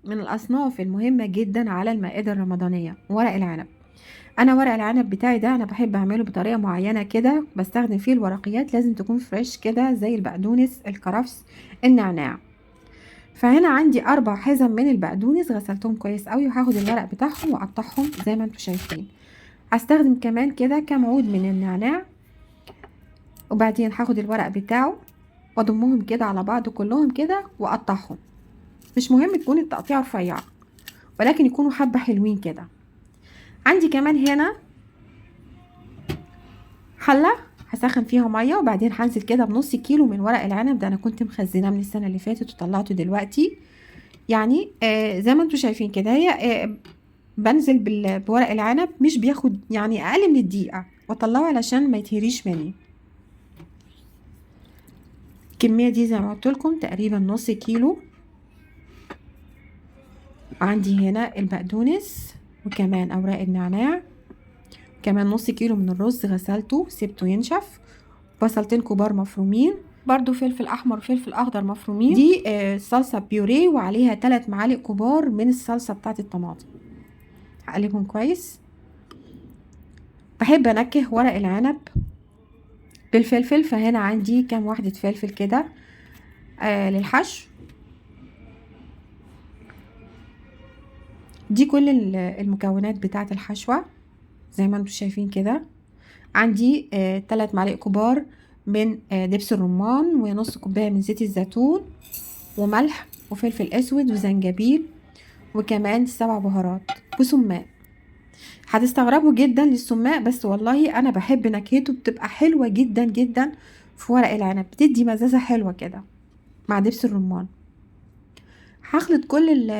من الأصناف المهمة جدا على المائدة الرمضانية ورق العنب. أنا ورق العنب بتاعي ده أنا بحب أعمله بطريقة معينة كده، بستخدم فيه الورقيات لازم تكون fresh كده زي البقدونس، الكرفس، النعناع. فهنا عندي 4 حزم من البقدونس غسلتهم كويس قوي، وهاخد الورق بتاعهم وأقطعهم زي ما انتم شايفين. هستخدم كمان كده كام عود من النعناع، وبعدين هاخد الورق بتاعه واضمهم كده على بعض كلهم كده واقطعهم. مش مهم تكون التقطيع رفيعة، ولكن يكونوا حبة حلوين كده. عندي كمان هنا حلة هسخن فيها مية، وبعدين هنزل كده بنص كيلو من ورق العنب ده، انا كنت مخزناه من السنة اللي فاتت وطلعته دلوقتي. زي ما انتم شايفين كده، هي بنزل بورق العنب، مش بياخد اقل من الدقيقة، واطلعه علشان ما يتهريش مني. الكمية دي زي ما قلت لكم تقريبا نص كيلو. عندي هنا البقدونس وكمان اوراق النعناع، كمان نص كيلو من الرز غسلته سبته ينشف، بصلتين كبار مفرومين، برضو فلفل احمر وفلفل اخضر مفرومين. دي صلصه بيوريه وعليها 3 معالق كبار من الصلصه بتاعت الطماطم. هقلبهم كويس. بحب انكه ورق العنب بالفلفل، فهنا عندي كام واحده فلفل كده للحشو. دي كل المكونات بتاعت الحشوه زي ما انتم شايفين كده. عندي 3 معالق كبار من دبس الرمان، ونص كوبايه من زيت الزيتون، وملح وفلفل اسود وزنجبيل، وكمان 7 بهارات وسماق. هتستغربوا جدا للسماق، بس والله انا بحب نكهته، بتبقى حلوه جدا جدا في ورق العنب، بتدي مزازه حلوه كده مع دبس الرمان. هخلط كل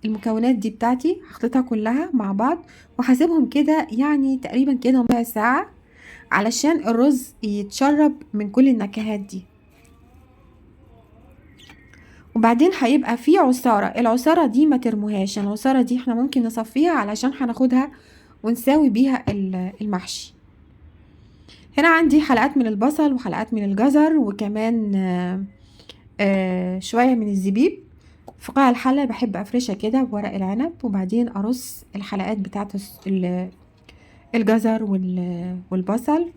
المكونات دي بتاعتي، هخلطها كلها مع بعض، وهسيبهم كده تقريبا كده ربع ساعة علشان الرز يتشرب من كل النكهات دي. وبعدين هيبقى فيه عصارة، العصارة دي ما ترموهاش، العصارة دي احنا ممكن نصفيها علشان هناخدها ونساوي بيها المحشي. هنا عندي حلقات من البصل وحلقات من الجزر، وكمان شوية من الزبيب. في قاع الحلة بحب أفرشها كده بورق العنب، وبعدين أرص الحلقات بتاعت الجزر والبصل،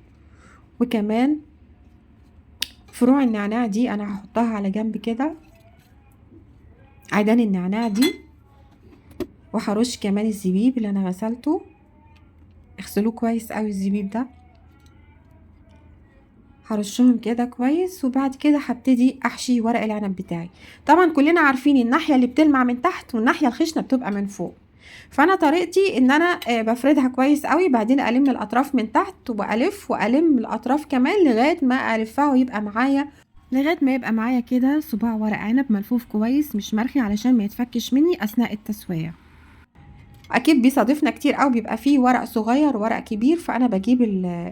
وكمان فروع النعناع دي أنا هحطها على جنب كده، عيدان النعناع دي. وهرش كمان الزبيب اللي أنا غسلته، اغسلوه كويس قوي الزبيب ده، هرشهم كده كويس. وبعد كده هبتدي احشي ورق العنب بتاعي. طبعا كلنا عارفين الناحيه اللي بتلمع من تحت والناحيه الخشنه بتبقى من فوق، فانا طريقتي ان انا بفردها كويس قوي، بعدين الم الاطراف من تحت والف والم الاطراف كمان لغايه ما الفها ويبقى معايا، لغايه ما يبقى معايا كده صباع ورق عنب ملفوف كويس مش مرخي علشان ما يتفكش مني اثناء التسويه. اكيد بيصادفنا كتير قوي بيبقى فيه ورق صغير وورق كبير، فانا بجيب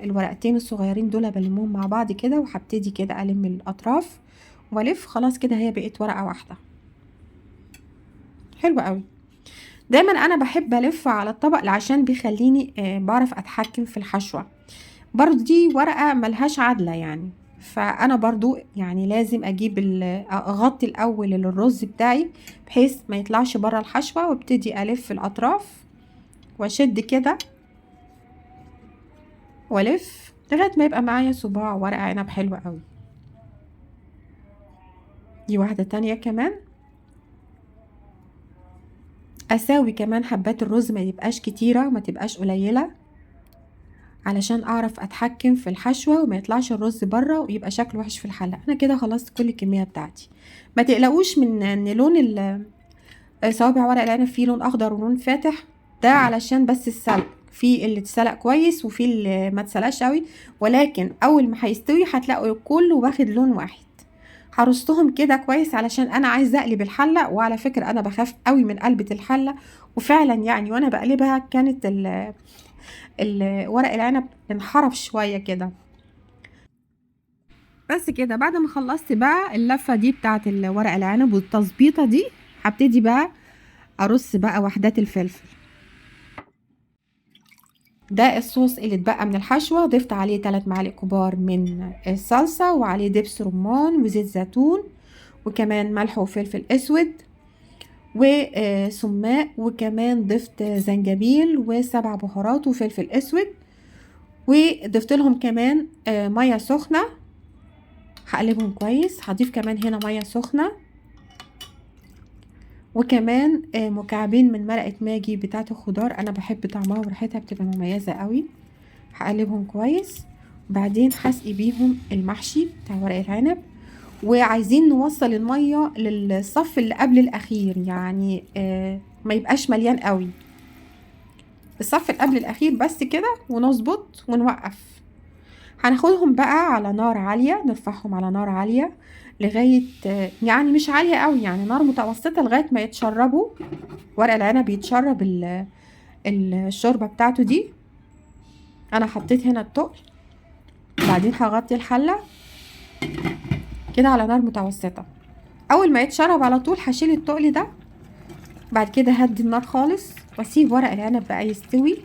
الورقتين الصغيرين دول بلمهم مع بعض كده، وهبتدي كده الم الاطراف والف. خلاص كده هي بقت ورقه واحده. حلو قوي. دايما انا بحب الف على الطبق عشان بيخليني بعرف اتحكم في الحشوه. برضو دي ورقه ملهاش عدله فانا برضو لازم اغطي الاول الرز بتاعي بحيث ما يطلعش بره الحشوه، وابتدي الف الاطراف واشد كده والف لغايه ما يبقى معايا صباع ورق عنب حلو قوي. دي واحده تانية كمان. اساوي كمان حبات الرز ما يبقاش كتيره وما تبقاش قليله علشان اعرف اتحكم في الحشوه وما يطلعش الرز بره ويبقى شكله وحش في الحله. انا كده خلصت كل الكميه بتاعتي. ما تقلقوش من ان لون صوابع ورق العنب فيه لون اخضر ولون فاتح، ده علشان بس السلق، في اللي اتسلق كويس وفي اللي ما اتسلقش قوي، ولكن اول ما هيستوي هتلاقوا كله واخد لون واحد. هرصهم كده كويس علشان انا عايزه اقلب الحله، وعلى فكره انا بخاف قوي من قلبه الحله، وفعلا وانا بقلبها كانت ورق العنب انحرف شويه كده. بس كده بعد ما خلصت بقى اللفه دي بتاعه ورق العنب والتظبيطه دي، هبتدي بقى ارص بقى وحدات الفلفل. ده الصوص اللي اتبقى من الحشوه، ضفت عليه 3 معالق كبار من الصلصه، وعليه دبس رمان وزيت زيتون، وكمان ملح وفلفل اسود، وسماق، وكمان ضفت زنجبيل و7 بهارات وفلفل اسود، وضفت لهم كمان مية سخنة. هقلبهم كويس. هضيف كمان هنا مية سخنة، وكمان مكعبين من مرقه ماجي بتاعه الخضار، انا بحب طعمها وريحتها بتبقى مميزة قوي. هقلبهم كويس، وبعدين هسقي بيهم المحشي بتاع ورق العنب. وعايزين نوصل المية للصف اللي قبل الاخير، يعني ما يبقاش مليان قوي، الصف اللي قبل الاخير بس كده، ونظبط ونوقف. هناخدهم بقى على نار عالية، نرفعهم على نار عالية لغاية، يعني مش عالية قوي، يعني نار متوسطة لغاية ما يتشربوا ورق العنب، يتشرب الشوربة بتاعته دي. انا حطيت هنا التقل، بعدين هغطي الحلة كده على نار متوسطة. اول ما يتشرب على طول هشيل التقل ده، بعد كده هدي النار خالص واسيب ورق العنب بقى يستوي.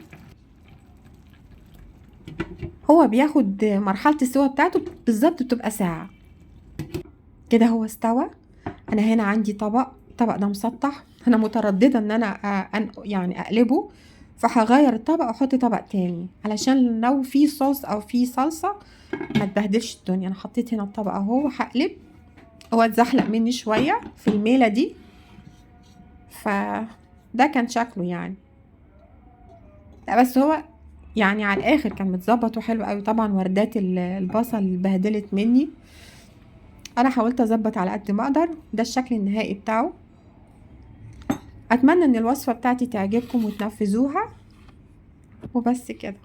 هو بياخد مرحلة السوا بتاعته بالظبط بتبقى ساعة كده، هو استوى. انا هنا عندي طبق، الطبق ده مسطح، انا مترددة ان انا يعني اقلبه، فهغير الطبق واحط طبق تاني علشان لو في صوص او في صلصة ما تبهدلش الدنيا. انا حطيت هنا الطبق اهو وهقلب، هو اتزحلق مني شوية في الميلة دي، فده كان شكله يعني، لا بس هو يعني على الاخر كان متظبط وحلو قوي. طبعا وردات البصل بهدلت مني، انا حاولت اظبط على قد ما اقدر. ده الشكل النهائي بتاعه. اتمنى ان الوصفة بتاعتي تعجبكم وتنفذوها، وبس كده.